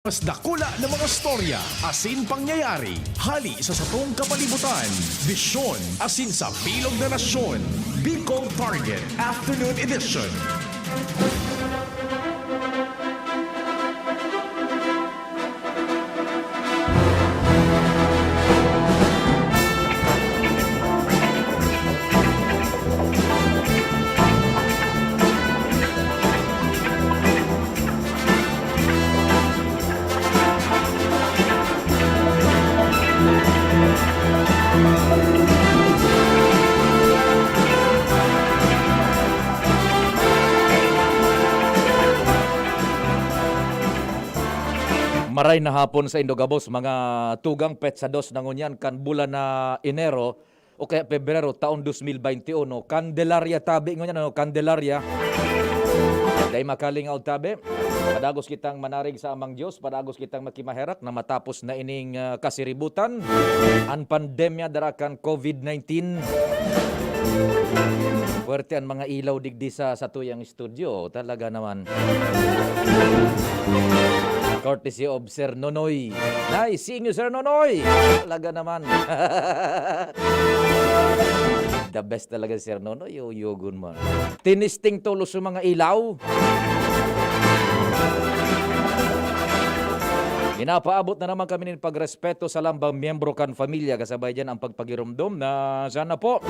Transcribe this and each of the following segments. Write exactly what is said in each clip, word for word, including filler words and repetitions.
Mas dakula na mga storya asin pangyayari hali sa satong kapalibutan, bisyon asin sa bilog na nasyon. Bicol Target Afternoon Edition. Maray na hapon sa indo gabos, mga tugang, petsa dos na ngunyan kan bulan na Enero o kaya Pebrero, taon dos mil baynte uno. Candelaria tabi ngunyan, ano, Candelaria. Dai makalingaw tabi. Padagos kitang manarig sa Amang Dios, padagos kitang makimaherak na matapos na ining, ah, kasiributan, an pandemya dara kan covid nineteen. Puwerte an mga ilaw digdi sa satuyang studio, talaga naman. Courtesy of Sir Nonoy. Nice seeing you, Sir Nonoy! Talaga naman. The best talaga si Sir Nonoy, yuyogon man. Tinisting tolos sa mga ilaw. Minapaabot na naman kami nin pagrespeto sa lambang miyembro kan pamilya, kasabay diyan ang pagpagiromdom na sana po,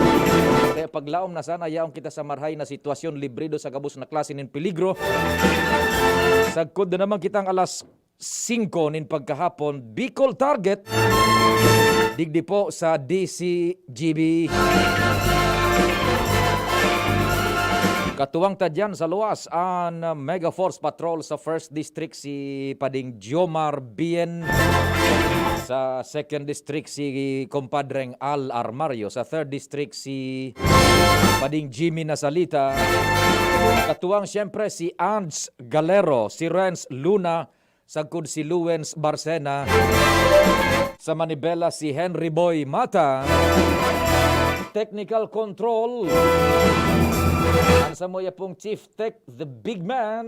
kaya paglaom na sana yaon kita sa marhay na sitwasyon, librido sa gabos na klase nin peligro. Sagkod na naman kitang alas singko nin pagkahapon, Bicol Target, digdi po sa D C G B. Katuwang ta diyan sa luwas an Mega Force Patrol sa First District, si Pading Jomar Bien. Sa Second District, si Compadreng Al Armario. Sa Third District, si Pading Jimmy Nasalita. Katuwang, siyempre, si Ange Galero, si Renz Luna, sagkod si Luwens Barcena. Sa Manibela, si Henry Boy Mata. Technical Control, an samuya pong Chief Tech, the big man,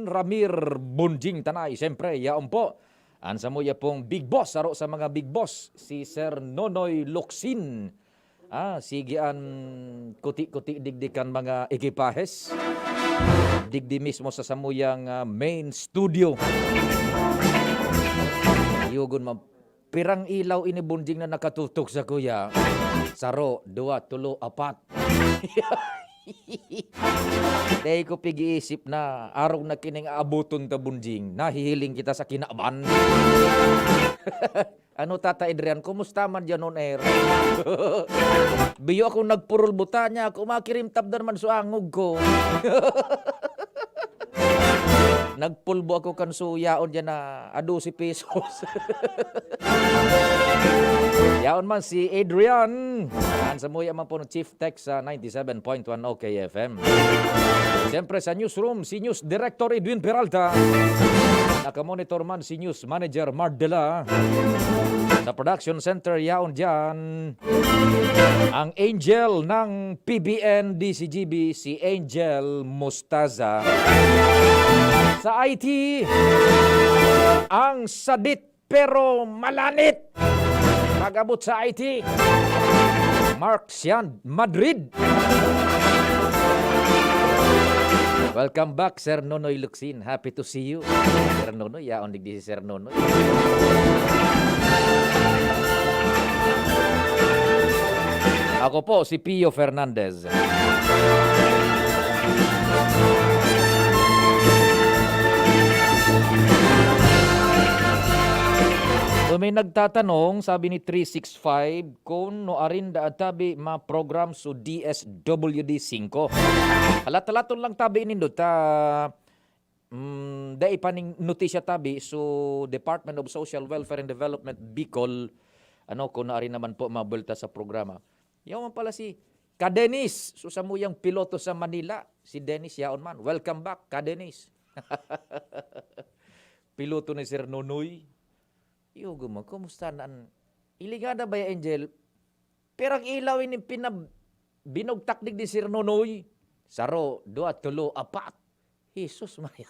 Ramir Bunjing Tanay. Siyempre, yaon po an samuya pong big boss, saro sa mga big boss, si Sir Nonoy Locsin. Ah, sige an kuti-kuti digdi kan mga ekipahes. Digdi mismo sa samuyang, ah, main studio. Yugon ma-, pirang ilaw ini, Bunjing, na nakatutok sa kuya? Saro, duwa, tulo, apat. Dai ko pig-iisip na arog na kining aaboton ta, Bunjing. Nahihiling kita sa kinaban. Ano, Tata Adrian, kumusta man diyan on air? Biyo akong nagpurulbutan niya, ako makirimtab na naman sa angog ko. Nagpulbo ako kan suyaon diyan na a dose pesos. Yaon man si Adrian. An samuya man po ng Chief Tech sa ninety-seven point one O K F M. Siyempre sa newsroom, si News Director Edwin Peralta. Nakamonitor man si News Manager Mardela. Sa production center, yaon diyan ang angel ng P B N D C G B, si Angel Mostaza. Sa I T, ang sadit pero malanit. Mag-abot sa I T, Mark Sian Madrid. Welcome back, Sir Nonoy Locsin. Happy to see you. Sir Nonoy, yaon digdi si Sir Nonoy. Ako po, si Pio Fernandez. So, may nagtatanong, sabi ni three six five, kung no arin daa tabi ma-program so D S W D singko. Halat-halaton lang tabi nindo ta, mm, dai pa ning notisya tabi, so Department of Social Welfare and Development Bicol, ano, kung no arin naman po mabuelta sa programa. Yaon man pala si Ka Dennis, so samuyang piloto sa Manila, si Dennis yaon man. Welcome back, Ka Dennis. Piloto ni Sir Nonoy. Yugon man, kumusta na an, iligada ba ya, Angel? Pirang ilaw ini pinab-, binugtak digdi Sir Nonoy? Saro, duwa, tulo, apat. Jesus, Maria.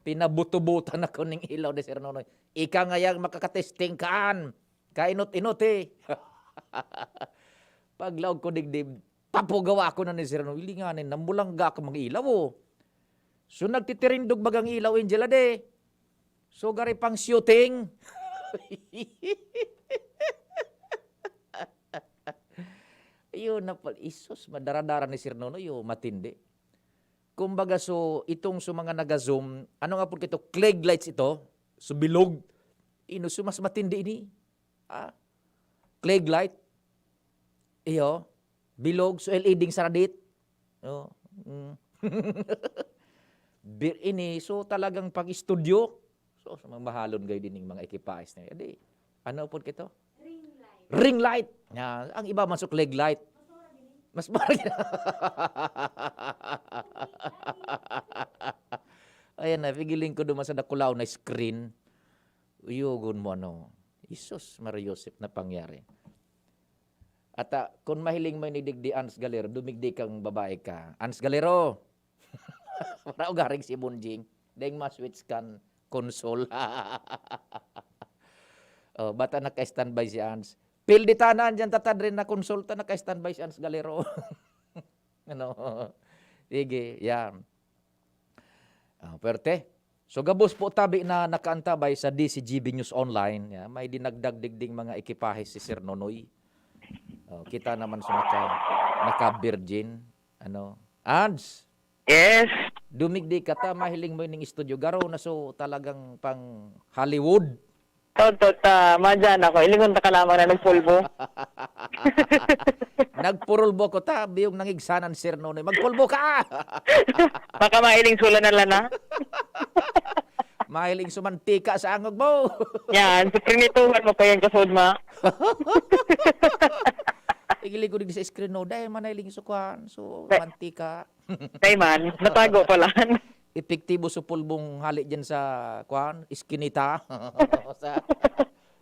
Pinabutubutan ako ning ilaw ni Sir Nonoy. Ika ngayang makakatesting kaan. Kainot-inot eh. Paglaog ko digdi, papugawa ko na ni Sir Nonoy. Hilinganin, nambulangga ako mag-ilaw oh. So nagtitirindog bagang ilaw, Angela de. So gari pang shooting. Ayun na pala. Isus, madaradara ni Sir Nonoy, oh, matindi. Kumbaga, so, itong sa mga naga-zoom, ano nga po ito? Klieg lights ito? So, bilog. Ino, so, mas matindi ini. Ah, klieg light. Iyo, bilog. So, L E D saradit. Oh, mm. Bir ini, so, talagang pag-studio. So, sa mga mahalon gayo din yung mga ekipahes na yan. Di, ano po ito? Ring light. Ring light. Yan. Ang iba man sa klieg light. Mas mura din. Ayan na, pigiling ko duman sa dakulaw na screen. Uyogon mo ano. Isus, Maria Joseph na pangyari. At ah, kung mahiling mo yung digdi Ans Galero, dumigdi kang babae ka. Ans Galero! Para ugaring si Bonjing. Deng ma-switch kan console. Oh, bata naka-standby si Ans. Pilditanan dyan tatadrin na konsulta, naka-standby si Ans Galero. Ano? Sige, yan. Ah, perte. So, gabos po tabi na nakaantabay sa D C G B News Online. Ya, may dinagdag digding mga ekipahe si Sir Nonoy. Oh, kita naman sa naka, naka-virgin. Ano? Ads? Yes. Dumigdi ka ta, mahiling mo ining studio. Garo na so talagang pang Hollywood. Tot, tot, ah, madyan ako. Ilingon ta ka lamang na nagpulbo. Nagpurulbo ko ta, biyong nangigsanan, Sir Nonoy. Magpulbo ka! Baka mailing sulanan lang na. Mahiling sumantika sa angog mo. Yan, so prinituhan mo pa yan, kasod ma. Igilig ko digdi sa screen, no? Dahil manailing sa kwan. So, Pe- mantika. Kay man, natago pala. Epektibo sa pulbong hali dyan sa, kwan, iskinita. Sa,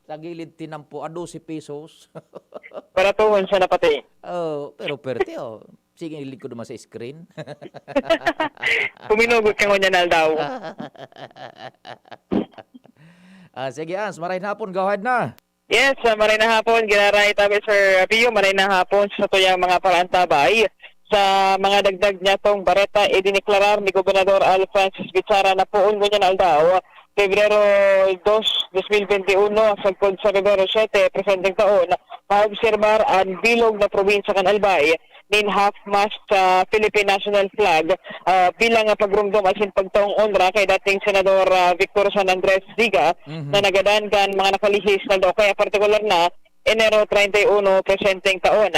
sa gilid tinampo, a dose pesos. Paratuhon siya na pati. Oh, pero perte, oh. Sige, ilig ko naman sa screen. Kuminugot ka ngunyan na aldaw. Ah, sige, Ans, maray na hapon, go ahead na. Yes, ah, maray na hapon, Giraray, tabi, Sir Pio, maray na hapon sa tuyang mga parantabay sa mga dagdag niya tong bareta, idiniklarar ni Gobernador Al Francis Bichara na poon ngunyan na aldaw, Pebrero dos, dos mil bente uno, sagkod sa Pebrero siyete, presenteng taon, maobserbar an bilog na probinsya kan Albay nin half-mast sa Philippine National Flag, ah, bilang nga pagromdom asin pagtaong onra kay dating Senador, ah, Victor San Andres Ziga Mhm. na nagadan kan mga nakalihis na daw kaya partikular na Enero treinta y uno presenteng taon.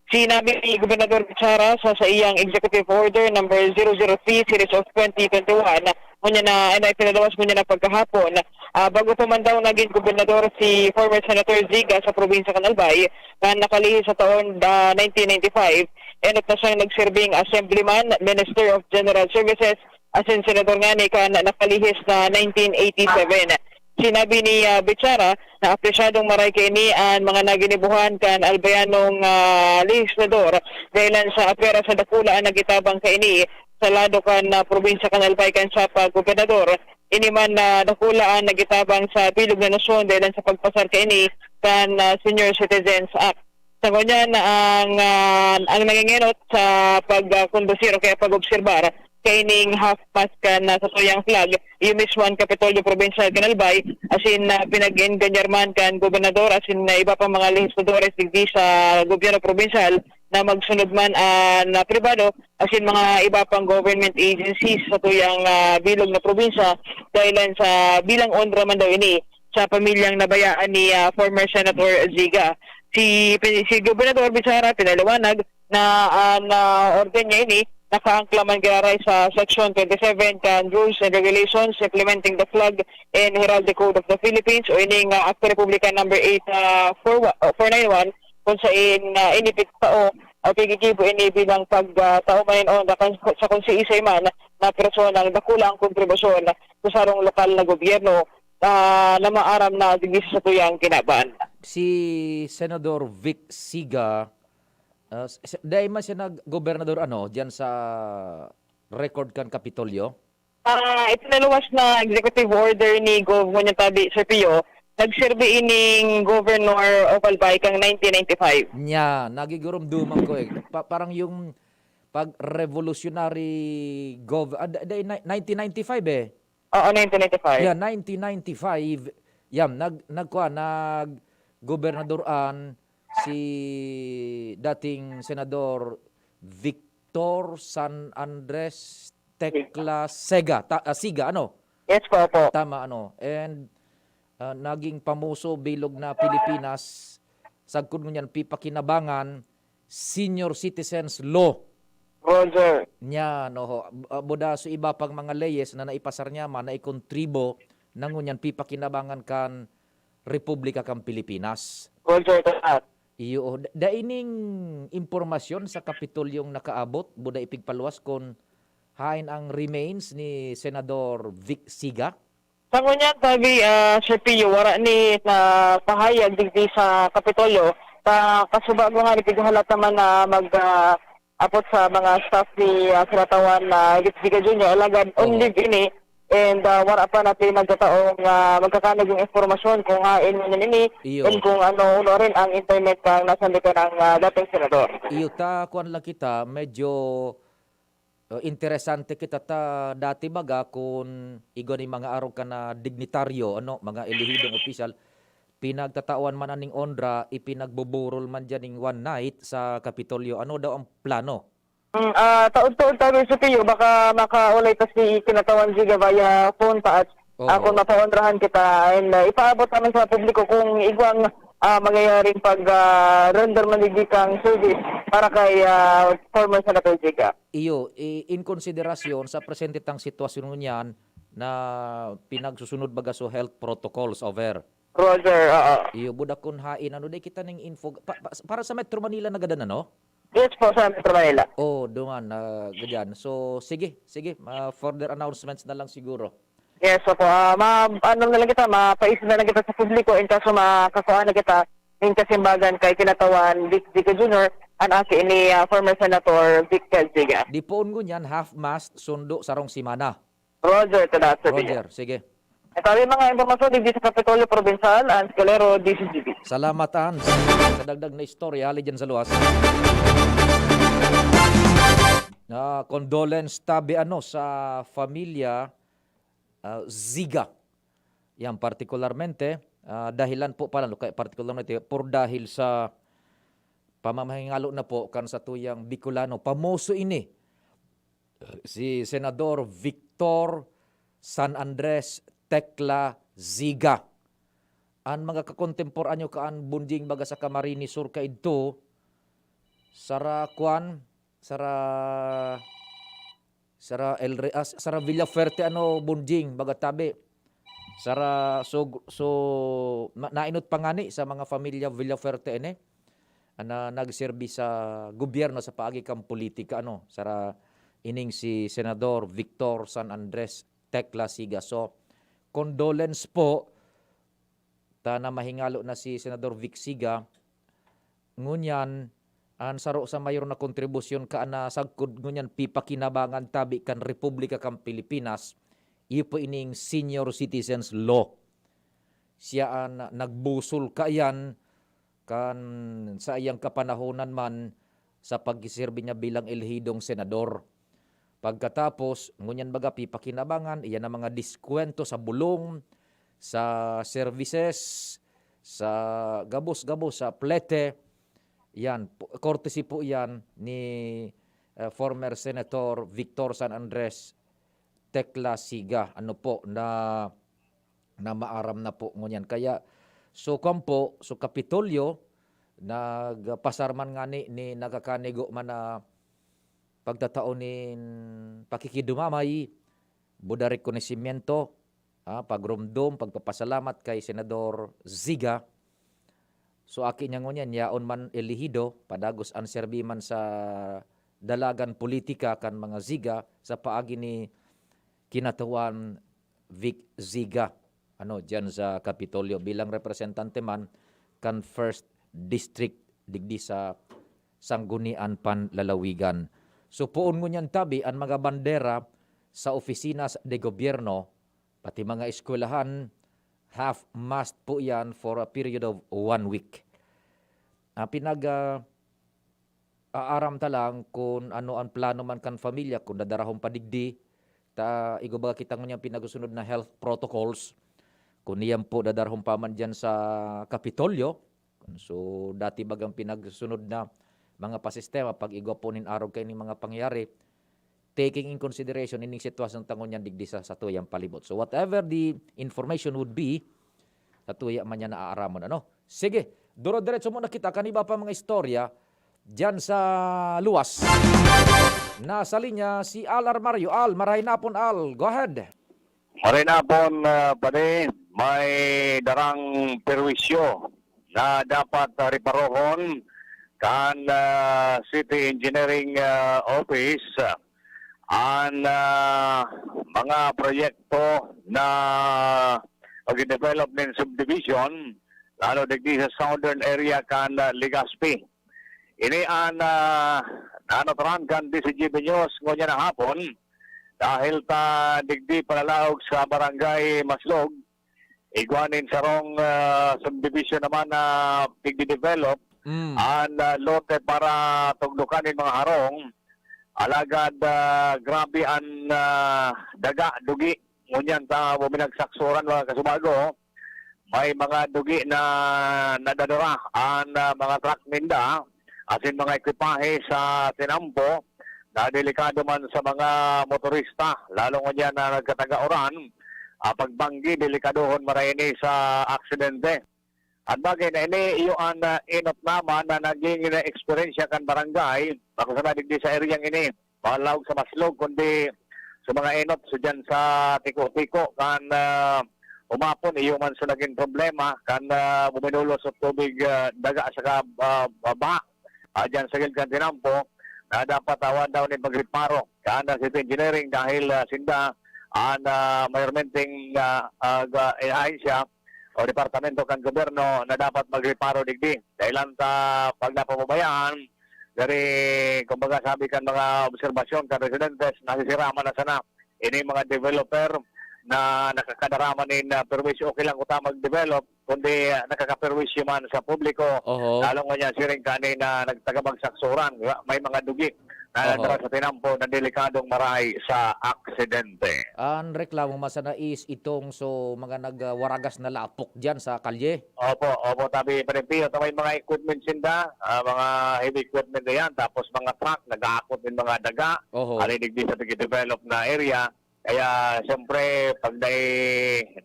Sinabi ni Gobernador Bichara sa, sa iyang Executive Order number zero zero three series of twenty twenty-one, ngunyan na, na ipinalawas ngunyan na pagkahapon, ah, bago pa man daw naging gobernador si former Senator Ziga sa probinsya kan Albay, na nakalihis sa taon, ah, nineteen ninety-five, enot na siyang nagserbing assemblyman, Minister of General Services, asin senador ngani kan nakalihis na nineteen eighty-seven. Sinabi ni, ah, Bichara na apresyadong maray kaini an mga naginibuhan kan Albayanong, ah, lehislador dahilan sa apera sa dakula an nagitabang kaini sa lado kan, ah, probinsya kan Albay kan siya pa gobernador. Ini man na dakula an nagitabang sa bilog na nasyon dahilan sa pagpasar kaini kan, ah, Senior Citizens Act. Sa ngunyan, ang, ah, ang nangingenot sa pagkondusir o kaya pag-obserbar kaining half-mast kan, ah, satuyang flag, iyo mismo an Kapitolyo Probinsyal kan Albay, asin, ah, pinag-engganyar man kan gobernador asin, ah, iba pang mga lehisladores digdi sa gobyerno probinsyal na magsunod man an, ah, pribado asin mga iba pang government agencies sa tuyang, ah, bilog na probinsya, dahilan sa bilang onra man daw ini sa pamilyang nabayaan ni, ah, former Senator Ziga. Si, si Gobernador Bichara pinaliwanag na an, ah, orden niya ini nakaangkla man giraray sa Section twenty-seven kan Rules and Regulations Implementing the Flag and Heraldic Code of the Philippines o ining, ah, Acta Republican number eight, ah, four, oh, four nine one, kung sain, ah, ini pigtao o piggigibo ini bilang pag, ah, tao man on kan, sa kung siisay man na personang dakula ang kontribusyon sa sarong lokal na gobyerno, ah, na maaram na digdi sa satuyang kinaban. Si Senador Vic Siga, ah, s-, s-, dai man siya nag-gobernador, ano, diyan sa record kan Kapitolyo? Ah, ipinaluwas na executive order ni Gov ngunyan tabi, Sir Pio, nagserbi ining Governor of Albay kang nineteen ninety-five. Nya, nagigurumduman ko eh. Pa- parang yung pag-revolutionary gov... ah, da- da- ni- nineteen ninety-five eh. Oo, nineteen ninety-five. Yeah, nineteen ninety-five. Yan, nag nagkuha nag gobernadoran si dating Senador Victor San Andres Tecla Sega, ta, ah, Siga, ano? Yes po, po. Tama, ano? And ah, naging pamuso bilog na Pilipinas, sagkod ngunyan pipakinabangan senior citizens law. Roger. Nya, no, ho, ah, buda so iba pang mga leyes na naipasar niya man, naikontribo na ngunyan pipakinabangan kan Republika kan Pilipinas. Roger, taas. Iyo, da- daining impormasyon sa Kapitolyong nakaabot, buda ipigpaluwas kun hain ang remains ni Senador Vic Siga. Sa ngunyan, sabi, ah, Sir Pio, wara ni na pahayag digdi sa Kapitolyo. Sa kasubago nga, ipighahalat naman na mag, ah, apot sa mga staff ni ah, Sinatawan na Vic Siga Junior. Alagad, on Oo. leave ini. And ah, wara pa natin nagkataong ah, magkakanag yung informasyon kung hain ngunyan ini Iyo. and kung ano, ano rin ang internet kang nasambitan ng ah, dating senador. Iyo ta, kuwan lang kita, medyo uh, interesante kita ta dati baga kun igwa ning mga arog ka na dignitaryo, ano, mga elehidong opisyal, pinagtatawan man aning onra, ipinagbuburol man diyan ning one night sa Kapitolyo. Ano daw ang plano? Mm, ah, taod-taod tabi, Sir Pio, baka makaulay ta si Kinatawan Siga via phone ta at Oo. ah, kung mapaonrahan kita and ah, ipaabot naman sa publiko kung igwang ah, mangyayaring pag ah, render man digdi kang service para kay ah, former Senator Siga. Iyo, i- in konsiderasyon sa presente tang sitwasyon ngunyan na pinagsusunod baga so health protocols over. Roger, oo. Iyo, buda kun hain, ano, day kita ning info, pa- pa- para sa Metro Manila na gadan, ano? Yes po, sa Metro Manila. Oh, dungan na ganyan. So, sige, sige, ah, further announcements na lang siguro. Yes, opo. Ah, ma ano na lang kita, mapaisip na lang kita sa publiko in kaso makakuha na kita in kasimbagan kay Kinatawan Vic Siga Junior, an aki ni ah, former Senator Vic Siga. Di poon ngunyan, half mast, sundo, sarong semana. Roger, tada sa Roger, sige. Ito ang mga impormasyon digdi sa Kapitolyo Provincial, Ans Calero, D Z G B. Salamat, Ans, sa dagdag na istorya hali dyan sa luwas. Na condolence tabi ano sa familia ah, Ziga. Yan, partikularmente, ah, dahilan po pala, no, kaya partikularmente, por dahil sa pamamahingalo na po kan satuyang Bicolano, pamoso ini, si Senador Victor San Andres Tecla Ziga. An mga kakontemporanyo kaan Bunjing baga sa Camarines Sur kaidto, sara kwan, sara, sara El Re-, ah, sara Villafuerte ano, Bunjing, baga tabi. Sara, so, so, na, nainot pa ngani sa mga familia Villafuerte ini, na nagserbi sa gobyerno sa paagi kan politika, ano, sara ining si Senador Victor San Andres Tecla Siga. So, condolence po, ta na mahingalo na si Senador Vic Siga. Ngunyan, an saro sa mayor na kontribusyon kaan na sagkod ngunyan pipakinabangan tabi kan Republika kan Pilipinas, iyo po ining senior citizens law. Siya an nagbusol kaiyan kan saiyang kapanahonan man sa pagserbi niya bilang elehidong senador. Pagkatapos, ngunyan baga pipakinabangan, iyan ang mga diskwento sa bulong, sa services, sa gabos-gabos, sa plete. Yan, po- courtesy po yan ni eh, former Senator Victor San Andres Tecla Siga. Ano po, na, na maaram na po ngunyan. Kaya, so kwan po, so Kapitolyo, nagpasar man ngani ni nakakanigo man na pagtatao nin pakikidumamay, buda rekonosimyento, ah, pagromdom, pagpapasalamat kay Senador Ziga. So, aki niya ngunyan, yaon man elehido, padagos an serbi man sa dalagan politika kan mga Ziga sa paagi ni Kinatawan Vic Ziga, ano, diyan sa Kapitolyo bilang representante man kan First District digdi sa Sanggunian Panlalawigan. So, poon ngunyan tabi an mga bandera sa oficinas de gobierno, pati mga eskwelahan, half-mast po yan for a period of one week. Ang pinag, ah, aaram ta lang kun ano an plano man kan pamilya, kun dadarahon pa digdi, ta igwa baga kita ngunyan pinagsusunod na health protocols, kun iyan po dadarahon pa man diyan sa Kapitolyo. So, dati bagang pinagsusunod na mga pasistema, pag igwa po nin arog kaining mga pangyayari, taking in consideration ining sitwasyon ta ngunyan digdi sa satuyang palibot. So, whatever the information would be, satuya man yan naaaramon, ano? Sige, duro-diretso muna kita kan iba pa mga istorya diyan sa luwas. Nasa linya si Al Armario. Al, marahay na pon, Al. Go ahead. Maray na pon, ah, pare, may darang perwisyo na dapat, ah, reparohon kan, ah, City Engineering, ah, Office, ah, an, ah, mga proyekto na pag-develop nin subdivision, lalo digdi sa southern area kan, ah, Legazpi. Ini an, ah, naanotaran kan D Z G B News ngunyan na hapon, dahil ta digdi palalaog sa Barangay Maslog, igwa nin sarong, ah, subdivision naman na pigde-develop Mm. an, ah, lote para tugdokan nin mga harong. Alagad, ah, grabe an, ah, daga, dugi. Ngunyan ta buminagsak suran, mga kasubago. May mga dugi na nadadara an, ah, mga truck ninda, asin mga ekwipahe sa tinampo. Nadelikado man sa mga motorista, lalo ngunyan na nagkataga-uran. Ah, pagbanggi, delikadohon maraini sa aksidente. An bagay na ini, iyo an, ah, enot naman na naging eksperyensya kan barangay, bako sana digdi sa eryang ini, palalaog sa Maslog, kundi sa mga enot, so diyan sa Tiko-Tiko, kan, ah, umapon, iyo man so naging problema, kan, ah, buminulos sa tubig, ah, daga saka, ah, baha. Ah, diyan sa gilid kan tinampo, na dapat awan daw nin pagreparo kan, ah, City Engineering dahil, ah, sinda an, ah, mayormenteng, ah, ah, ga-, eh, ahensya o departamento kan gobyerno na dapat magreparo digdi. Dahil lang sa pag napapabayaan, diri, kumbaga, sabi kan mga obserbasyon kan residentes, nasisira man na sana ini mga developer na nakakadarama nin, ah, perwisyo. Okay lang kuta mag-develop, kundi, ah, nakakaperwisyo man sa publiko. Oho. Lalo ngunyan siring kani na nagtagabagsak suran, di ba? May mga dugi na Oho. nadara sa tinampo na delikadong marahay sa aksidente. An reklamo man sana is itong so mga nagwaragas na lapok diyan sa kalye. Opo, opo, tabi, Pare Pio, ta may mga equipment sinda, ah, mga heavy equipment na yan, tapos mga truck, nag-aakot din mga daga, Oho. ali digdi sa pag-develop na area. Kaya, siyempre, pag dai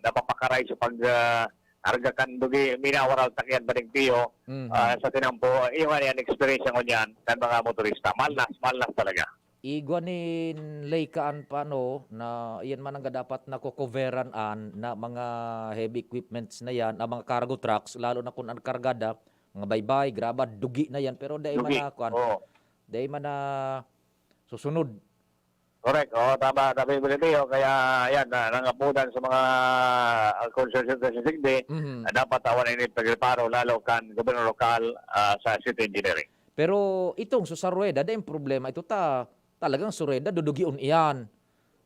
napapakaray sa pag, ah, karga kan dugi, minawaraltak yan, Pare Pio, Mhm. ah, sa tinampo, iyo nga yan, experience ko niyan, kan mga motorista. Malnas, malnas talaga. Igwa nin leykaan pa, no, na iyan man ang dapat na kokoveran an na mga heavy equipments na yan, ang mga cargo trucks, lalo na kun an kargada, mga baybay, graba, dugi na yan, pero dai man Dugi, na, kuwan, oo. dai man na susunod. Correct, oo, tama, tama yung Bernabeo, kaya yan, na, nangapunan sa mga, ah, konsesyonal sa sigdi, Mhm. na dapat awan ini pagreparo, lalo kan gobyerno lokal, ah, sa city engineering. Pero itong so sa ruweda, dai problema ito ta, talagang so ruweda, dudugion iyan.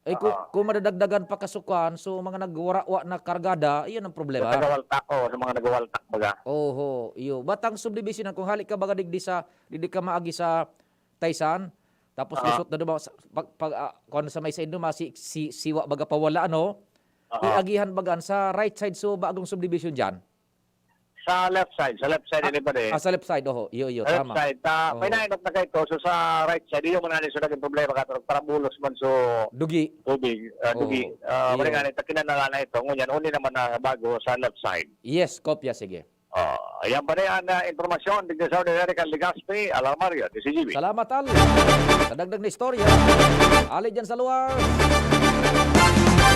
Ay, ku-, Oo. kung madadagdagan pa kasukan, so mga nagwarawa na kargada, iyan ang problema. Sa nagawaltak, o, sa mga nagawaltak, baga. Oho, iyo. Batang subdivision, kung hali ka baga digdi sa, digdi ka maagi sa Taysan, tapos Oo. lusot na dumawa sa, pag, pag, ah, kung sa may sa Indo, masi-, si-, siwa baga pawala, ano? Oo. Iagihan baga sa right side, so bagong subdivision diyan. Sa left side, sa left side, Ah, ini pa rin. ah, sa left side, oho. Iyo, iyo, Sa left tama. side, ta, Oo. may nainot na kayo to. So, sa right side, iyo man na so naging problema ka, parang bulos man so Dugi. tubig, ah, dugi. Oo. Ah, Iyo. wala nga, ito, kinanala na ito. Ngunyan, uli naman na bago sa left side. Yes, kopya, sige. Oh, ayan pa na yan, ah, impormasyon. Digdi sa Ordinary kan Legazpi, Alarmario, D C G B. Salamat, Al. Sa dagdag na istorya, ali dyan sa luwas.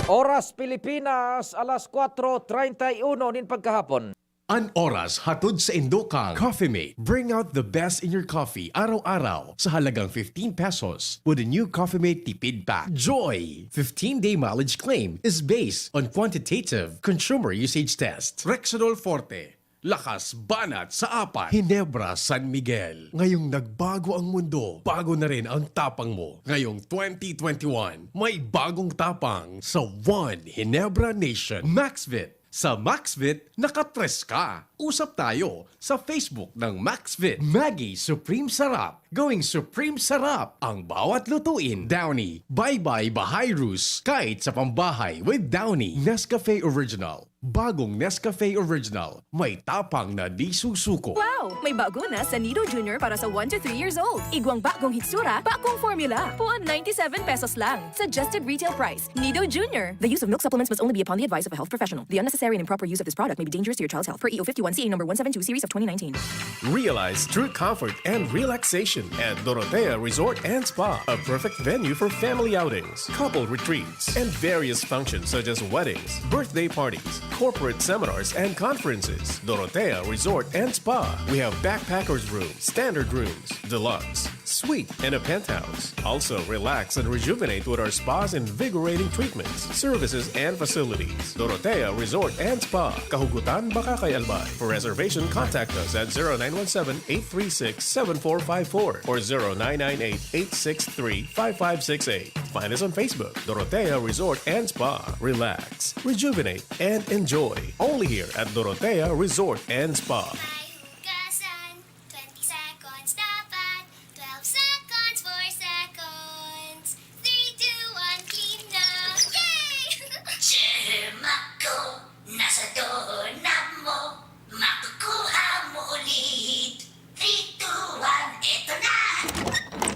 Oras Pilipinas, alas kwatro treinta y uno nin pagkahapon. An oras hatod sa Indokan Coffee Mate. Bring out the best in your coffee araw-araw sa halagang fifteen pesos with a new Coffee Mate Tipid Pack. Joy! Fifteen-day mileage claim is based on quantitative consumer usage test. Rexidol Forte. Lakas banat sa apat. Ginebra, San Miguel. Ngayong nagbago ang mundo, bago na rin ang tapang mo. Ngayong twenty twenty-one, may bagong tapang sa One Ginebra Nation. Maxvit. Sa Maxvit, nakatres ka. Usap tayo sa Facebook ng Maxvit. Maggi Supreme Sarap. Going Supreme Sarap ang bawat lutuin. Downy. Bye-bye Bahayrus. Kahit sa pambahay with Downy. Nescafe Original. Bagong Nescafe Original. May tapang na di susuko. Wow! May bago na sa Nido Junior para sa one to three years old. Igwang bagong hitsura, bagong formula. Puon ninety-seven pesos lang. Suggested retail price. Nido Junior. The use of milk supplements must only be upon the advice of a health professional. The unnecessary and improper use of this product may be dangerous to your child's health. Per E O fifty-one C A number one seven two series of twenty nineteen. Realize true comfort and relaxation at Dorotea Resort and Spa, a perfect venue for family outings, couple retreats, and various functions such as weddings, birthday parties, corporate seminars, and conferences. Dorotea Resort and Spa. We have backpackers room, standard rooms, deluxe, suite, and a penthouse. Also, relax and rejuvenate with our spa's invigorating treatments, services, and facilities. Dorotea Resort and Spa, Kahugutan, Bacacay, Albay. For reservation, contact us at zero nine one seven, eight three six, seven four five four or zero nine nine eight, eight six three, five five six eight. Find us on Facebook, Dorotea Resort and Spa. Relax, rejuvenate, and enjoy. Only here at Dorotea Resort and Spa. May hugasan, twenty seconds dapat, twelve seconds, four seconds, three, two, one, clean na! Yay! Germ ako, nasa doorknob mo, makukuha mo ulit. Three, two, one, eto na!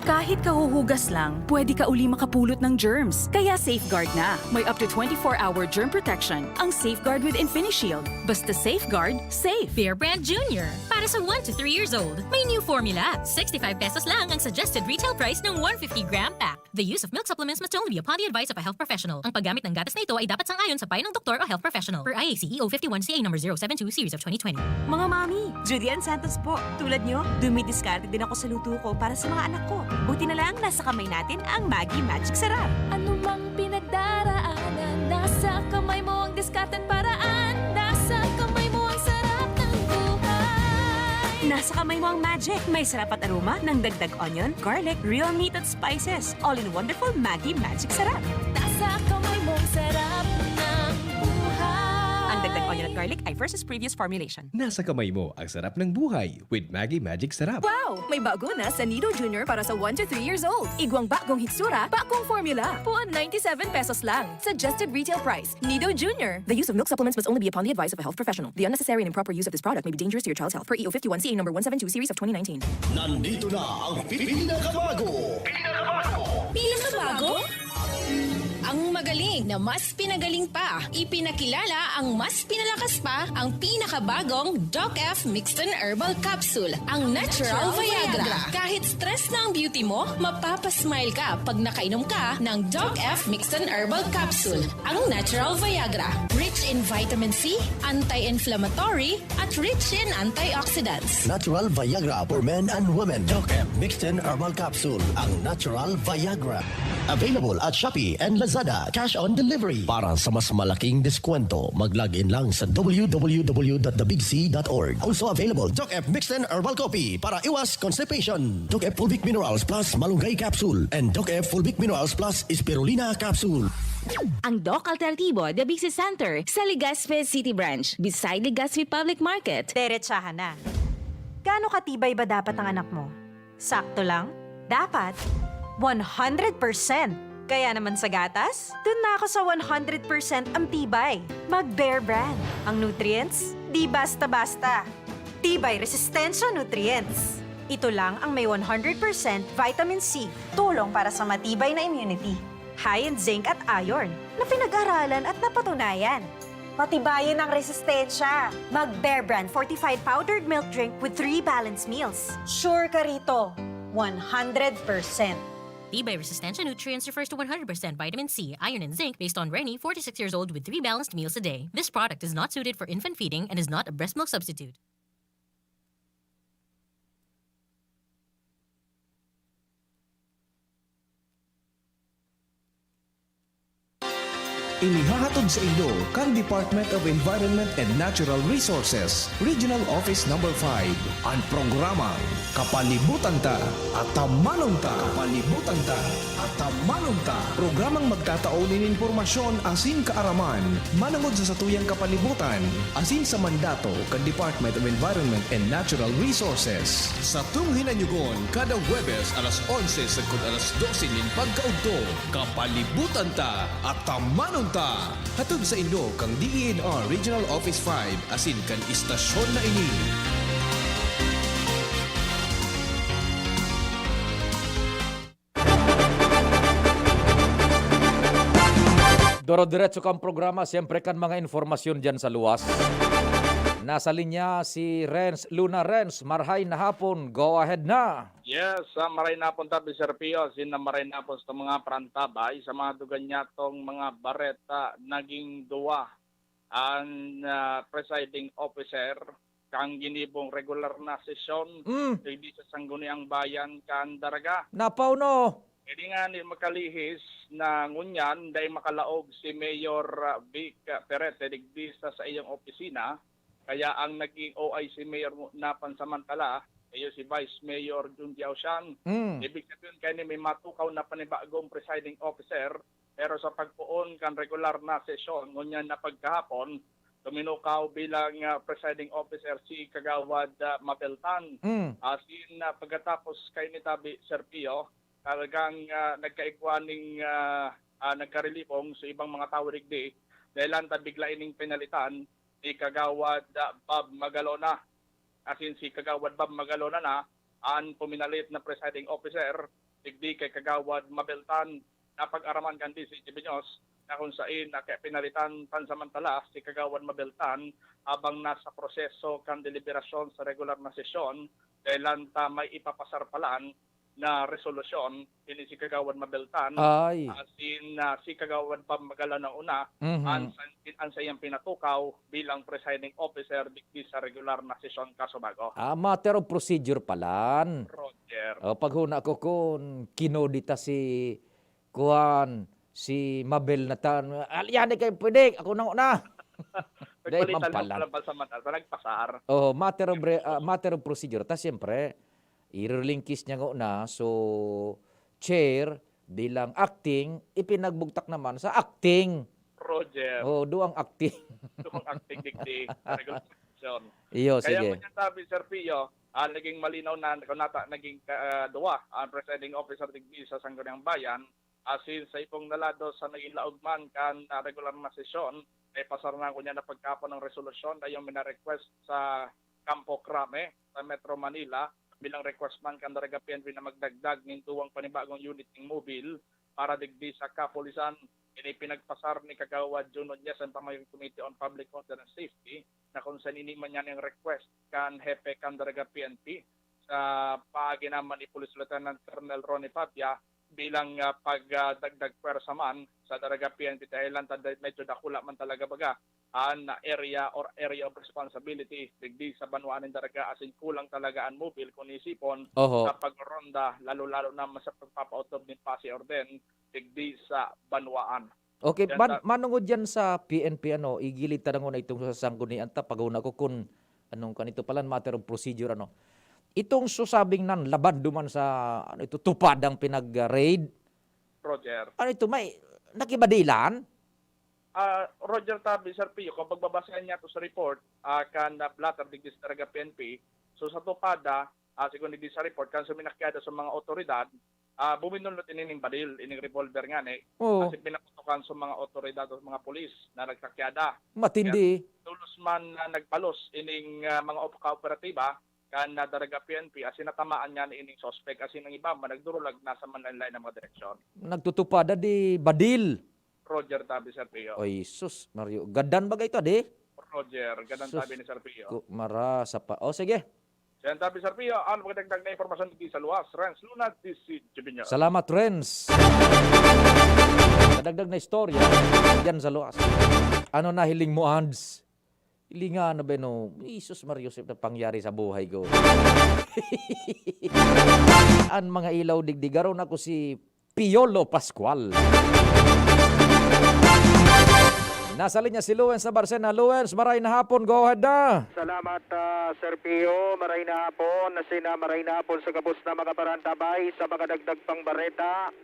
Kahit kahuhugas lang, pwede ka uli makapulot ng germs. Kaya Safeguard na. May up to twenty-four hour germ protection ang Safeguard with InfiniShield. Basta Safeguard, safe. Bear Brand Junior. Para sa one to three years old. May new formula. Sixty-five pesos lang ang suggested retail price ng one fifty gram pack. The use of milk supplements must only be upon the advice of a health professional. Ang paggamit ng gatas na ito ay dapat sang-ayon sa payo ng doktor o health professional. Per I A C E O fifty-one C A number zero seven two series of twenty twenty. Mga mami, Judy Ann Santos po. Tulad nyo, dumidiskarte din ako sa luto ko para sa mga anak ko. Buti na lang, nasa kamay natin ang Maggi Magic Sarap. Anumang pinagdaraanan, nasa kamay mo ang diskarte at paraan. Nasa kamay mo ang sarap ng buhay. Nasa kamay mo ang magic. May sarap at aroma ng dagdag onion, garlic, real meat at spices. All in wonderful Maggi Magic Sarap. Nasa kamay mo ang sarap ng buhay. Ang dagdag onion at garlic ay versus previous formulation. Nasa kamay mo ang sarap ng buhay with Maggi Magic Sarap. Wow! May bago na sa Nido Junior para sa one to three years old. Igwang bagong hitsura, bagong formula. Puon ninety-seven pesos lang. Suggested retail price. Nido Junior. The use of milk supplements must only be upon the advice of a health professional. The unnecessary and improper use of this product may be dangerous to your child's health. Per E O fifty-one C A number one seven two series of twenty nineteen. Nandito na ang pinakabago. Pinakabago? Ang magaling na mas pinagaling pa. Ipinakilala ang mas pinalakas pa, ang pinakabagong Doc F Mixton Herbal Capsule, ang Natural Viagra. Kahit stress na ang beauty mo, mapapasmile ka pag nakainom ka ng Doc F Mixton Herbal Capsule, ang Natural Viagra. Rich in vitamin C, anti-inflammatory, at rich in antioxidants. Natural Viagra for men and women. Doc F Mixton Herbal Capsule, ang Natural Viagra. Available at Shopee and Lazada. Cash on delivery. Para sa mas malaking deskwento, mag-log in lang sa W W W dot the big C dot org. Also available, Doc F Mixton Herbal Coffee para iwas constipation. Doc F Fulvic Minerals Plus Malunggay Capsule and Doc F Fulvic Minerals Plus Spirulina Capsule. Ang Doc Alternativo, The Big C Center, sa Legazpi City Branch, beside Legazpi Public Market. Derechahan na. Gaano katibay ba dapat ang anak mo? Sakto lang? Dapat one hundred percent. Kaya naman sa gatas, dun na ako sa one hundred percent ang tibay. Mag Bear Brand. Ang nutrients, di basta-basta. Tibay Resistensya Nutrients. Ito lang ang may one hundred percent vitamin C, tulong para sa matibay na immunity. High in zinc at iron, na pinag-aralan at napatunayan. Patibayin ang resistensya. Mag Bear Brand fortified powdered milk drink with three balanced meals. Sure ka rito, one hundred percent. Tibay Resistensya Nutrients refers to one hundred percent vitamin C, iron, and zinc based on Reni, forty-six years old, with three balanced meals a day. This product is not suited for infant feeding and is not a breast milk substitute. Iniha Hatod saindo kan Department of Environment and Natural Resources, Regional Office Number five, an programang Kapalibutan Ta, Atamanon Ta. Kapalibutan Ta, Atamanon Ta. Programang magtatao nin impormasyon asin kaaraman manongod sa satuyang kapalibutan asin sa mandato kan Department of Environment and Natural Resources. Satong hinanyugon kada Huwebes alas onse sagkod alas dose nin pagkaudto, Kapalibutan Ta, Atamanon Ta. Hatod saindo kan D E N R Regional Office five asin kan istasyon na ini. Doro-diretso kan programa, siyempre kan mga impormasyon diyan sa luwas. Nasa linya si Renz Luna. Renz, marhay na hapon. Go ahead na. Yes, ah, maray na hapon tabi, Sir Pio, asin na maray na hapon sa mga parantabay, sa mga dugan nyatong mga bareta. Naging duwa an, ah, presiding officer kan ginibong regular na sesyon Mm. digdi sa Sangguniang Bayan kan Daraga. Napaw, no? Pwede nga ni makalihis na ngunyan dai makalaog si Mayor, ah, Vic, ah, Perete digdi sa saiyang opisina, kaya ang naging O I C Mayor mo-, na pansamantala, iyo si Vice Mayor Jun Jiaoshan. Mm. Ibig sabihin, kaya ni may matukaw na panibagong presiding officer, pero sa pagpoon kan regular na sesyon, ngunyan na pagkahapon, tuminukaw bilang, ah, presiding officer si Kagawad, ah, Mabel Tan. Mm. Asin, ah, pagkatapos kay ni tabi, Sir Pio, talagang, ah, nagkaigwa ning, ah, ah, nagkarilibong sa ibang mga tawo digdi, dahil lang ta bigla ining pinalitan ni Kagawad, ah, Bob Magalona. Asin si Kagawad Bob Magalona na an puminalit na presiding officer digdi kay Kagawad Mabel Tan, na pag-araman kan D C G B News, na kung sain na kaya pinalitan pansamantala si Kagawad Mabel Tan habang nasa proseso kan deliberasyon sa regular na sesyon, dahil lang ta may ipapasar pa lang na resolusyon, ini si Kagawad Mabel Tan, Ay. asin, ah, si Kagawad Bob Magalona una, Mhm. an sa, an saiyang pinatukaw bilang presiding officer digdi sa regular na sesyon kasubago. Ah, matter of procedure palan. Roger. O, paghuna ko kun kinudita si, kuwan, si Mabel na tan-, ah, yan, di kayo pwede, ako na una. Dahil Nagpalitan mo mampalan. pala ba sa mata, nagpasar. Oh, matter of re-, ah, matter of procedure. Tas, siyempre, i-relinquish niya ngona. So, chair, bilang acting, ipinagbugtak naman sa acting. Roger. Oh, duwang acting. Duwang acting digdi. Regular session. Iyo, Kaya sige. ngunyan tabi, Sir Pio, ah, naging malinaw na, kung nata-, naging, ah, duwa ang presiding officer digdi sa Sangguniang Bayan, asin sa ibong na lado sa naging laog man kan, ah, regular na sesyon, ay pasar na ngunyan na pagkapon ng resolusyon na yung mina-request sa Campo Crame sa Metro Manila bilang request man kan Daraga P N P na magdagdag nin duwang panibagong unit ning mobile para digdi sa kapulisan. Ini pinagpasar ni Kagawad Jun Nunez, ang pamayo kan Committee on Public Order and Safety, na kung saan ini man yan ang request kan hepe kan Daraga P N P sa paagi naman ni Police Lieutenant Colonel Ronnie Pavia bilang, ah, pag, ah, dagdag pwersa man sa Daraga P N P dahil lang ta-, medyo dakula man talaga baga an area or area of responsibility digdi sa banwaan nin Daraga, asin kulang talaga an mobile kung isipon Oho. sa pagronda, lalo-lalo naman sa pagpapautob nin pasi orden digdi sa banwaan. Okay, Yan man-, ta- manungod yan sa P N P, ano, igilid ta na nguna itong sa sanggunian ta, paghuna ko kun anong kanito palan, matter of procedure, ano. Itong susabing nan laban duman sa, ano ito, tupadang pinag-raid. Roger. Ano ito, may nakibadilan? Ah, Roger tabi, Sir Pio, kung pagbabasahan niya to sa report, ah, kan, ah, blotter digdi sa Daraga P N P, so sa tupada, ah, sigon digdi sa report, kan suminakyada sa mga otoridad, ah, buminunot ini ning badil, ining revolver ngani. Oo. Kasi pinaputokan sa mga otoridad o mga pulis na nagsakyada. Matindi. Kaya tulos man na nagbalos ining, ah, mga op-, kaoperatiba, kan na Daraga P N P, asin natamaan ngani ining suspect, asin ang iba man nagdurulag na sa manlain-lain na mga direksyon. Nagtutupada di badil. Roger tabi, Sir Pio. Ay, sus, Mario. Gadan ba ito, di? Roger, gadan Sus, tabi ni Sir Pio. Ku-, marasa pa. O, sige. Yan tabi, Sir Pio, ang magdagdag na impormasyon digdi sa luwas, Renz Luna, D C G B News. Salamat, Renz. Kadagdag na istorya, yan sa luwas. Ano na hiling mo, Ads? Hilinga na ba, no? Jesus Maria Joseph, na pangyari sa buhay ko. Ang mga ilaw digdi, garo na ko si Piolo Pascual. Nasa linya si Lawrence Nabarcena. Lawrence, maray na hapon. Go ahead na. Salamat, ah, Sir Pio. Maray na hapon. Asin na maray na hapon sa gabos na mga parantabay sa mga dagdag pang bareta.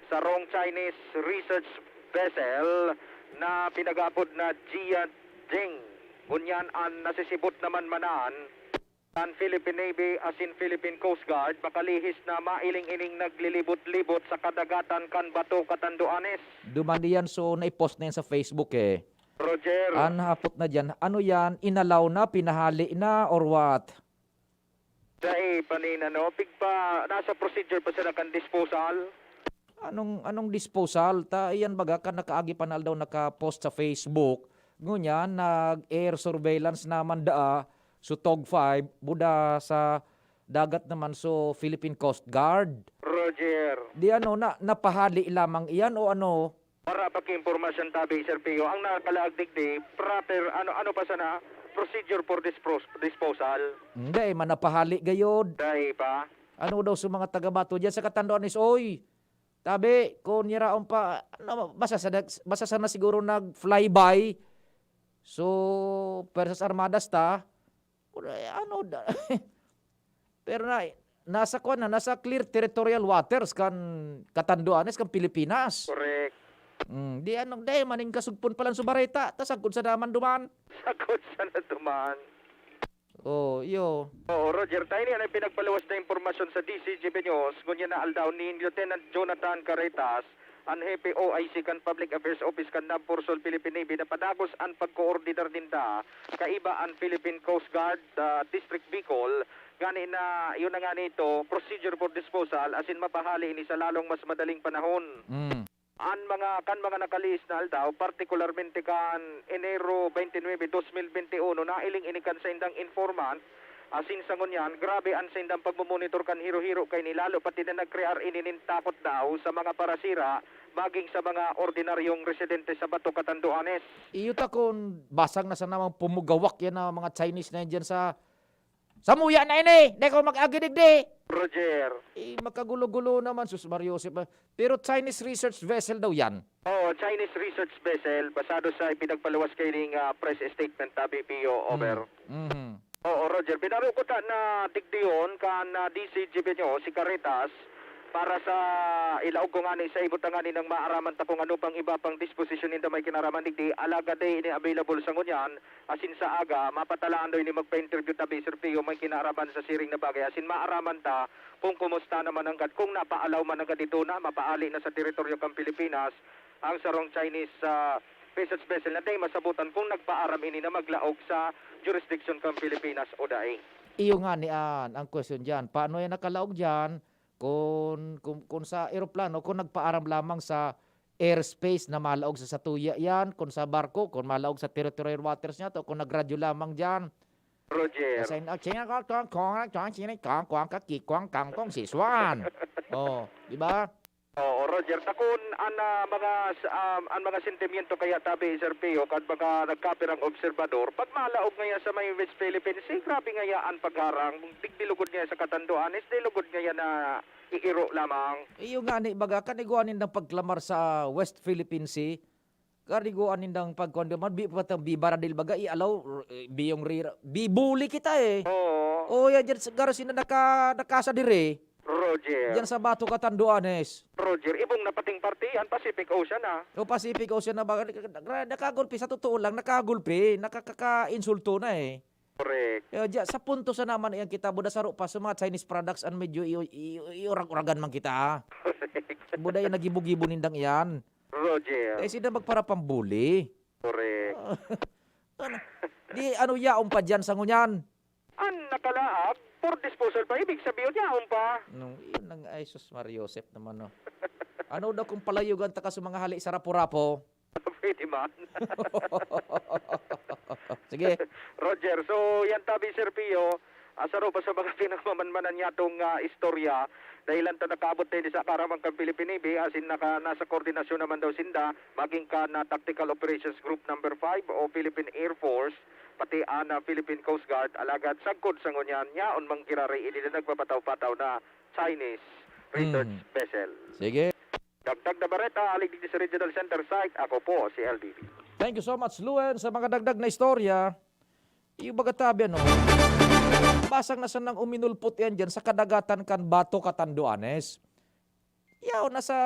Sarong Chinese research vessel na pinag-apod na Jianjing. Ngunyan an nasisibot naman manan kan Philippine Navy asin Philippine Coast Guard, makalihis na mailing ining naglilibot-libot sa kadagatan kan Bato Catanduanes. Duman diyan, so naipost na yan sa Facebook eh. Roger. An hapot na diyan, ano yan? Inalaw na, pinahali na, or what? Dai pa nin ano, pigpa, nasa procedure pa sila kan disposal. Anong, anong disposal? Ta iyan baga kan nakaagi pa na aldaw naka-post sa Facebook. Ngunyan, nag-air surveillance naman daa, so Tog five, buda sa dagat naman, so Philippine Coast Guard. Roger. Di ano, na, napahali lamang iyan o ano? Wara pa ki impormasyon tabi, Sir Pio. Ang nakalaag digdi, proper, ano, ano pa sana, procedure for dispos-, disposal. Hindi, manapahali gayod. Dai pa. Ano daw sa mga taga-Bato diyan sa Catanduanes, oy? Tabi, kung yaraon pa, ano, basta sa, basta sana siguro nag-flyby. So, Persas Armadas ta. Kung, eh, ano, da-, pero na, nasa kwan na, nasa clear territorial waters kan Catanduanes, kan Pilipinas. Correct. Mm, di ano, di, maning kasugpon pa lang sa bareta, tas agkod sa daman duman. Sagkod sana duman. Oh, iyo. Oo, Roger, tayo niyan ay pinagpaluwas na impormasyon sa D C G B News. Ngunyan na aldaw ni Lieutenant Jonathan Caritas, an hepe O I C kan Public Affairs Office kan NAVFORSOL Philippine Navy, na padagos an pagkoordinar ninda kaiba an Philippine Coast Guard, ah, District Bicol, ngani na, yun na nga nito, procedure for disposal, asin mapahali ini sa lalong mas madaling panahon. Mm. An mga, kan mga nakalihis na aldaw, partikularmente kan Enero twenty-nine, dos mil bente uno, nailing ini kan saindang informant, asin sa ngunyan, grabe an saindang pagmomonitor kan hiro-hiro kaini, lalo pati na nagkrear ini nin takot daw sa mga parasira, maging sa mga ordinaryong residente sa Bato, Catanduanes. Iyo ta kun basang na sana mga pumugawak yan na mga Chinese na yan dyan sa, samuya na ini! Di ko mag-agi digdi! Roger. Eh, makagulo-gulo naman, sus Mario Joseph, ah. Pero Chinese research vessel daw yan. Oo, Chinese research vessel, basado sa ipinagpaluwas kaining, ah, press statement, tabi, Pio, over. Mm. Mhm. Oo, Roger. Binaro ko ta na digdiyon kan, ah, D C G B News, si Caritas, para sa ilaog ko ngani sa imo tanganing maaraman ta kung ano pang iba pang disposisyon ninda may kinaraman digdi. Alagad dai ini available sa ngunyan, asin sa aga, mapatalaan daw ini magpa-interview tabi, Sir Pio, may kinaraman sa siring na bagay. Asin maaraman ta kung kumusta naman nanggad, kung napaalaw man nanggad ito na mapaali na sa teritoryo kan Pilipinas, ang sarong Chinese, ah, research vessel na dai masabutan kung nagpaaram ini na maglaog sa jurisdiction kan Pilipinas o dai. Iyo ngani an, ang question diyan, paano yan nakalaog diyan? Kun, kun, kun sa eroplano, kung nagpaaram lamang sa airspace na malaog sa satuya yan, kun sa barko, kung malaog sa territorial waters niya to, kung nagradyo lamang diyan. Roger. Kasi, ah, China, kong, kong, kong, China, kong, kong, kaki, kong, kang, kong, siswan. Oh, di ba? Oo, Roger. Takon an, ah, mga s-, um, an mga sentimiento kaya tabi, Sir Pio, kan mga nagkapirang obserbador, pag malaog ngaya sa may West Philippine Sea, grabe ngaya an pagharang. Digdi lugod ngaya sa Catanduanes, di lugod ngaya na iiro lamang. Iyo nga ni, baga, kan igwa nindang pagklamar sa West Philippine Sea, kan igwa nindang pagkuan, di man, bi-, patang bibaradil, baga, ialaw, r-, eh, biyong rira, bibuli kita, eh. Oo. Oh, yan, dyan, sa, garo sina naka-, nakasa dire. Roger. Diyan sa Bato, Catanduanes. Roger, ibong na pating parte, an Pacific Ocean, ah. O, Pacific Ocean na ba? Naka-, nakagulpi, sa totoo lang, nakagulpi, nakakaka-insulto na, eh. Correct. Eh, diya, sa punto sa naman, yan kita, buda saro pa, sa mga Chinese products, an medyo i-, i-, iurag-uragan man kita, ah. Correct. Buda yan, nagibo-gibo nindang iyan. Roger. Eh, sila magparapambuli. Correct. Ano? Di, ano, yaon pa diyan sa ngunyan? An nakalaag, for disposal pa, ibig sabihin, yaon pa. No, yun ang, ay, sus, Mario Joseph naman, no. Ano daw kung palayogan ta ka sa mga hali sa Rapu-Rapu? Pwede man. Sige. Roger, so, yan tabi, Sir Pio, ah, saro pa sa mga pinagmamanmanan niyatong, ah, istorya, dahilan ta nakaabot na ini sa kaaraman kan Philippine Navy, asin naka-, nasa koordinasyon naman daw sinda, maging kan, ah, Tactical Operations Group number five o Philippine Air Force, pati an, ah, Philippine Coast Guard, alagad sagkod sa ngunyan, yaon mang giraray ini na nagpapataw-pataw na Chinese research Mm. vessel. Sige. Dagdag na bareta, hali digdi sa Regional Center Site, ako po si L B B. Thank you so much, Luen, sa mga dagdag na istorya. Iyo baga tabi, ano? Basang na sanang uminulpot yan dyan sa kadagatan kan Bato, Catanduanes. Yaw na sa,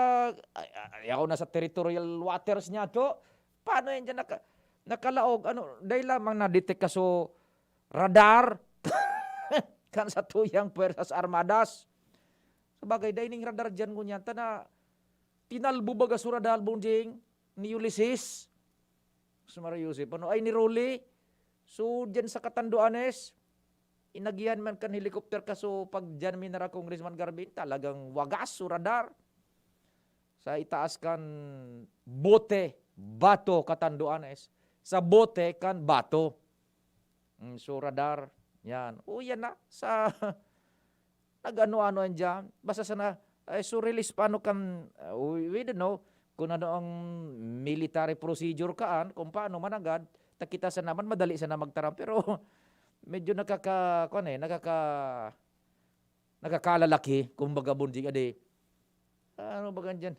ay, ay, yaw na sa territorial waters niya, to. Paano yan dyan naka-, nakalaog? Ano, dahil lamang na-detect ka so radar kan sa tuyang Puwersas Armadas. Sabagay, dahil ning radar dyan ngunyan, ta na tinalbo baga so radar, Bonjing, ni Ulysses. Si Mario Joseph, ano, ay, ni Rolly. So, dyan sa Catanduanes, inagihan man kan helicopter ka, so, pag dyan minara Congressman Garbin, talagang wagas so radar. Sa itaas kan Bote, Bato, Catanduanes. Sa Bote kan Bato. Mm, so, radar, yan. O, yan na. Sa, nag-ano-ano yan dyan. Basta sana, ay, so release paano kan, uh, we, we don't know kung ano ang military procedure kaan, kung paano managad, ta kita sa naman, madali sana magtaram. Pero, medyo nakaka-, kuwan eh, nakaka-, nakakalalaki, kumbaga, Bonjing, adi. Ano ba ganyan?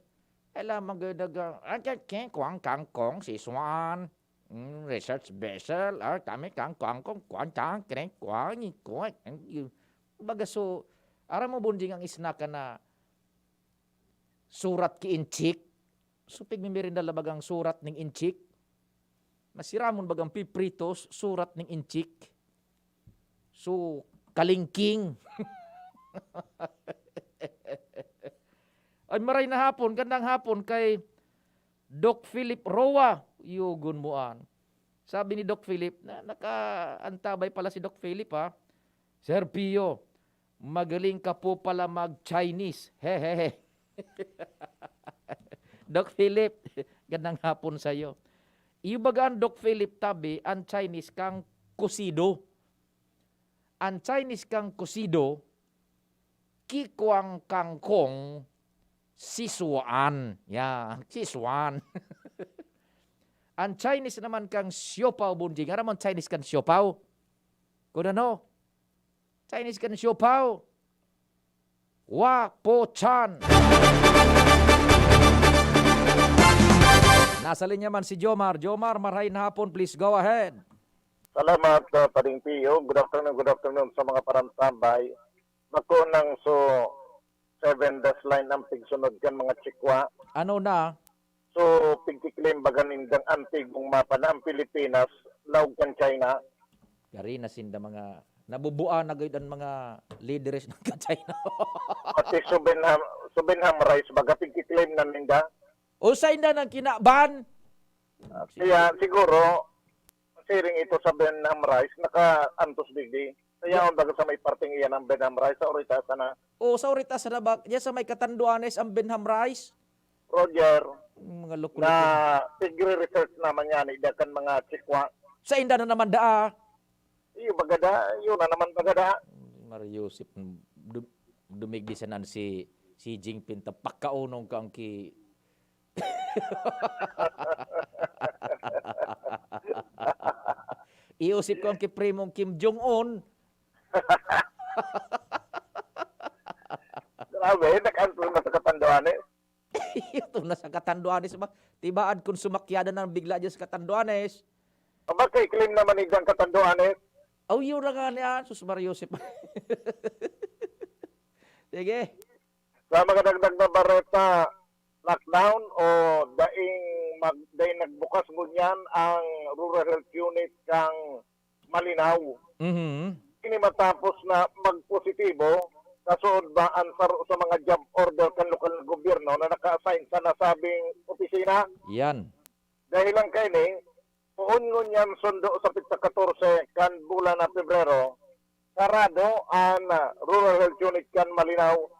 Ay, lamang gud nag-, ah, keng, keng, kuwang, kangkong, si Swan. Mm, research vessel, ah, kami, kang, kuwang, kong, kuwan, kang, kreng, kuwang, kuwang, ang, yung, baga, so, aram mo, Bonjing, ang snack na surat ki inchik? So, pigmimirinda la bagang surat ning inchik? Masiramon bagang pipritos, surat ning inchik? So, kalingking. Ay, maray na hapon, gandang hapon kay Doc Philip Roa. Yugon mo an. Sabi ni Doc Philip, na, nakaantabay pala si Doc Philip, ha? "Sir Pio, magaling ka po pala mag-Chinese." Hehehe. Doc Philip, gandang hapon sa'yo. Iyo baga an Doc Philip tabi, an Chinese kang kusido. An Chinese kang kusido, kikwang kangkong, siswaan. Yan, siswaan. An Chinese naman kang siopaw, Bonjing. Aram mo an Chinese kang siopaw? Kung ano? Chinese kang siopaw. Wa po chan. Nasa linya man si Jomar. Jomar, maray na hapon. Please go ahead. Salamat, uh, Pading Pio. Good afternoon, good afternoon sa mga parantabay. Bako nang so seven dash line ang pigsunod kan mga Chikwa. Ano na? So, pigkiklaim baga nindang antigong mapa na ang Pilipinas, laog kan China. Gari na sinda mga, nabubuan na gayud ang mga leaders ng ka-China. Pati Subenham, Subenham Rice, baga pigkiklaim na ninda. O, sa inda nang kinaban? Ah, kaya siguro, siring ito sa Benham Rice, naka-antos digdi. Kaya ang baga sa may parting iyan ang Benham Rice, sa Orita sana. O, sa Orita sana ba? Diyan sa may Catanduanes ang Benham Rice? Roger, mga loko-loko na. Tigre-research naman yan, ida kan mga Chikwa. Sa inda na naman daa. Iyo, bagada, yun na naman, bagada. Mario Joseph, dum-, dumigdi sa nan si, si Jinping, ta pakaunong kang ki-, iusip ko ang ki Primong Kim Jong-un. Grabe, nag-antos na sa Catanduanes. Ito na sa Catanduanes ba? Tibaad kung sumakyadan ng bigla dyan sa Catanduanes. Aba, kay claim naman ni John Catanduanes. Oh, yun na nga niya. Sus, Mario Joseph. Sige. Sa mga dagdag na bareta, lockdown o daing mag-, daing nagbukas ngunyan ang Rural Health Unit kang Malinao. Mhm. Ini matapos na magpositibo, kasuod ba ang saro sa mga job order kan lokal na gobyerno na naka-assign sa nasabing opisina? Yan. Dahil lang kaini, poon ngunyan sundo sa petsa katorse kan bulan na Pebrero, sarado an, ah, Rural Health Unit kan Malinao.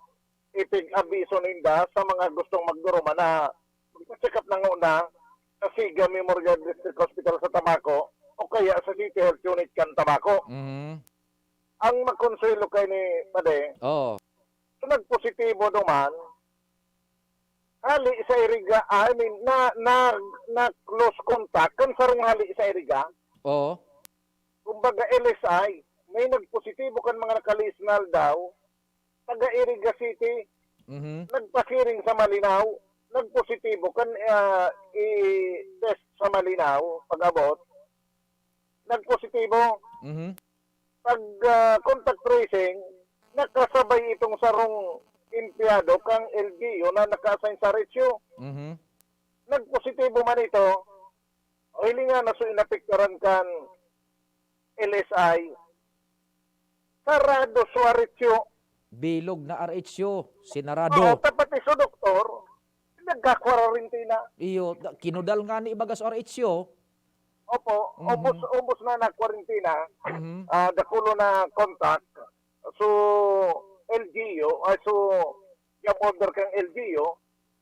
Ipig-abiso ninda sa mga gustong magduruma na magpa-check up na nguna sa Siga Memorial District Hospital sa Tabaco o kaya sa City Health Unit kan Tabaco. Mhm. Ang makonsuelo kaini, pade, Oo. kung nagpositibo duman, hali sa iriga, I mean, na, na, na close contact kan sarong hali sa iriga. Oo. Kumbaga, L S I, may nagpositibo kan mga nakaliis na aldaw, taga Iriga City, Mhm. nagpasiring sa Malinao. nagpositibo kan, ah, i-test sa Malinao, pag-abot, nagpositibo. Mhm. Pag, ah, contact tracing, nakasabay itong sarong empleyado kang L G U na naka-assign sa R H U. Mhm. Nagpositibo man ito, o hilinga na so inapektaran kan L S I, sarado so R H U. Bilog na R H U, sinarado. Oo, ta pati so doktor, nagkakwarentina. Iyo, da-, kinudal nga ni ibaga sa R H U. Opo, Mhm. ubos, ubos na na kwarentina. Mhm. Ah, dakulo na contact. So, L G U, ah, so, job order kang L G U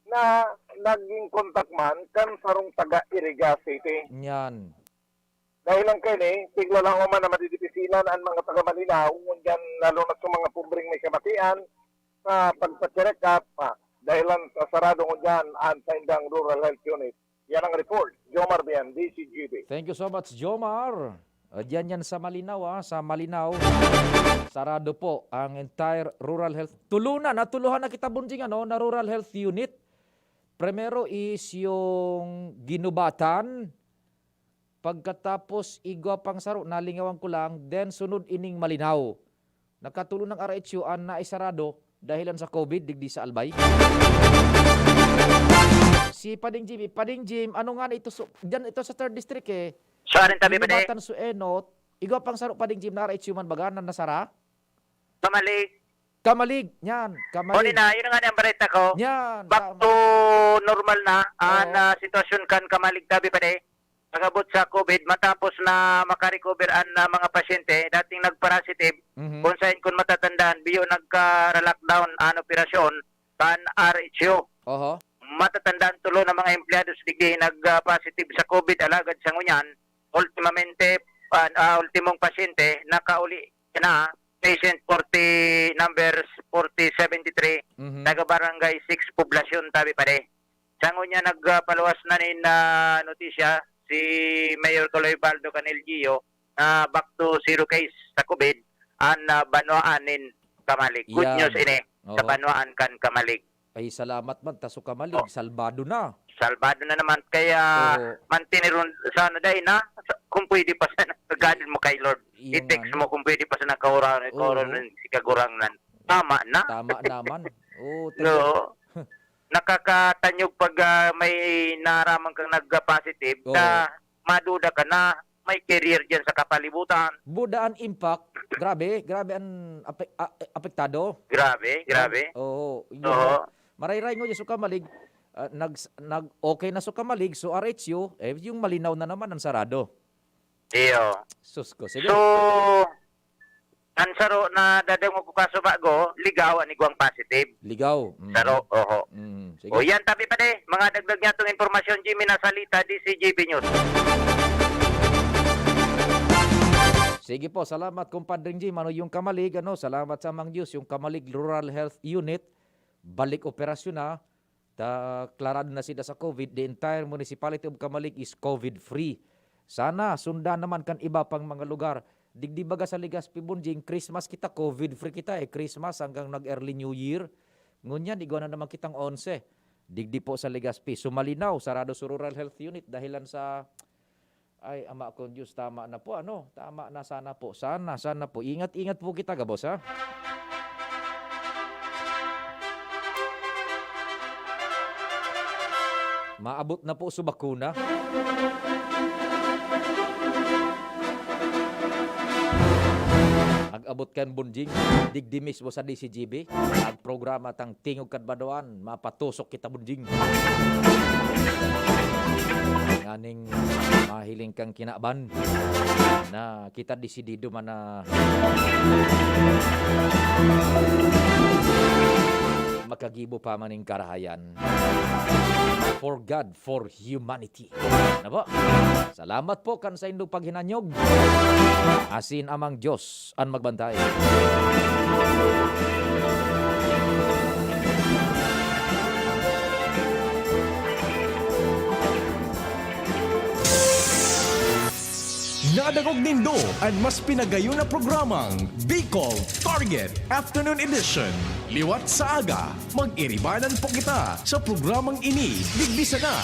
na naging contact man kan sarong taga Iriga City. Yan. Dahil lang kaini, tigla lang man na madidipisilan an mga taga Malinao, ngunyan lalo na sa mga pobreng may kamatian, sa pagpa-check up, ah, dahil lang sa sarado ngunyan an saindang rural health unit. Yan ang report. Jomar Bian, D C G B. Thank you so much, Jomar. Ah, diyan yan sa Malinao, ah, sa Malinao. Sarado po ang entire rural health. Tulo na, natuluhan na kita, Bunjing, ano, na rural health unit. Primero is yung Ginubatan. Pagkatapos, igwa pang saro, nalingawan ko lang. Then, sunod ining Malinao. Nakatulo ng R H U an naisarado dahilan sa COVID digdi sa Albay. Si Pading Jimmy, Pading Jim, ano nga na ito, so, dyan ito sa third district eh. Sa arin tabi pa, Ginubatan, Suenot, igwa pang saro, Pading Jim, na R H U man baga na nasara? Kamalig. Kamalig, yan, Kamalig. O, ni na, yun nga ni ang bareta ko. Yan, Back tama. to normal na, an, Oo. ah, sitwasyon kan Kamalig tabi pa, de. Pag-abot sa COVID, matapos na makarecover an, ah, mga pasyente, dating nagpa-positive, Mhm. kung sain, kung matatandaan, biyo nagka-lockdown an operasyon kan R H U. Oho. Matatandaan, tulo na mga empleyado sa digdi nag, ah, positive sa COVID, alagad sa ngunyan, ultimamente, ah, ah, ultimong pasyente, nakauli na, patient forty, numbers forty seventy-three, Mhm. taga Barangay six Poblacion, tabi pa, de. Sa ngunyan, nagpaluwas na nin, ah, notisya si Mayor Kaloy Baldo kan L G U na back to zero case sa COVID an, ah, banwaan nin Kamalig. Good Yan. news ini sa Oo. banwaan kan Kamalig. Ay, salamat man, ta so Kamalig, Oh. salbado na. Salbado na naman. Kaya, Oo. mantiniron sana dai na, sa, kung pwede pa sana, gadin mo kay Lord. Iyo I-text nga, no? mo kung pwede pa sana kaura-, Oo. kaura-, si Kagurangnan. Tama na. Tama naman. Oo, No. tama. Nakakatanyog pag, ah, may naraman kang nagka-positive Oo. na maduda ka na may carrier diyan sa kapalibutan. Buda an impact. Grabe, grabe an ape-, a-, apektado. Grabe, grabe. Oo, yun Oo. nga. Marayray ngunyan so Kamalig, ah, nag-, nag-okay na so Kamalig, so R H U, eh, yung Malinao na naman ang sarado. Iyo. Sus ko, sige. So, an saro na dadangog ko kaso bago, Ligao an igwang positive. Ligao. Mm. Saro, oho. Mm, sige. O, yan, tabi pa, de. Mga dagdag niya tong impormasyon, Jimmy Nasalita, D C G B News. Sige po, salamat, Compadre Jim. Ano yung Kamalig, ano, salamat sa Amang Diyos, yung Kamalig Rural Health Unit, balik operasyon na. Ta, klarado na sila sa COVID, the entire municipality of Kamalig is COVID-free. Sana sundan naman kan iba pang mga lugar. Digdi baga sa Legazpi, Bunjing, Christmas kita, COVID-free kita eh. Christmas hanggang nag-early New Year. Ngunyan, igwa na naman kitang onse. Digdi po sa Legazpi. Sumalinaw, sarado sa Rural Health Unit dahilan sa Ay, Ama kong Diyos, tama na po, ano? Tama na sana po. Sana, sana po. Ingat-ingat po kita, gabos, ha? Maabot na po sa bakuna. Ag-abot kan Bunjing, digdi mismo sa D C G B. Ag programa tang Tingog Kadbadoan, mapatusok kita, Bunjing. Nganing mahiling kang kinaban na kita desidido man na makagibo pa man ning karahayan. For God, for humanity. Na po? Salamat po kan saindong paghinanyog. Asin Amang Diyos an magbantay. Nada Kog nindo an mas pinagayon na programang Bicol Target Afternoon Edition. Liwat sa aga, mag-iribanan po kita sa programang ini. Digdi sana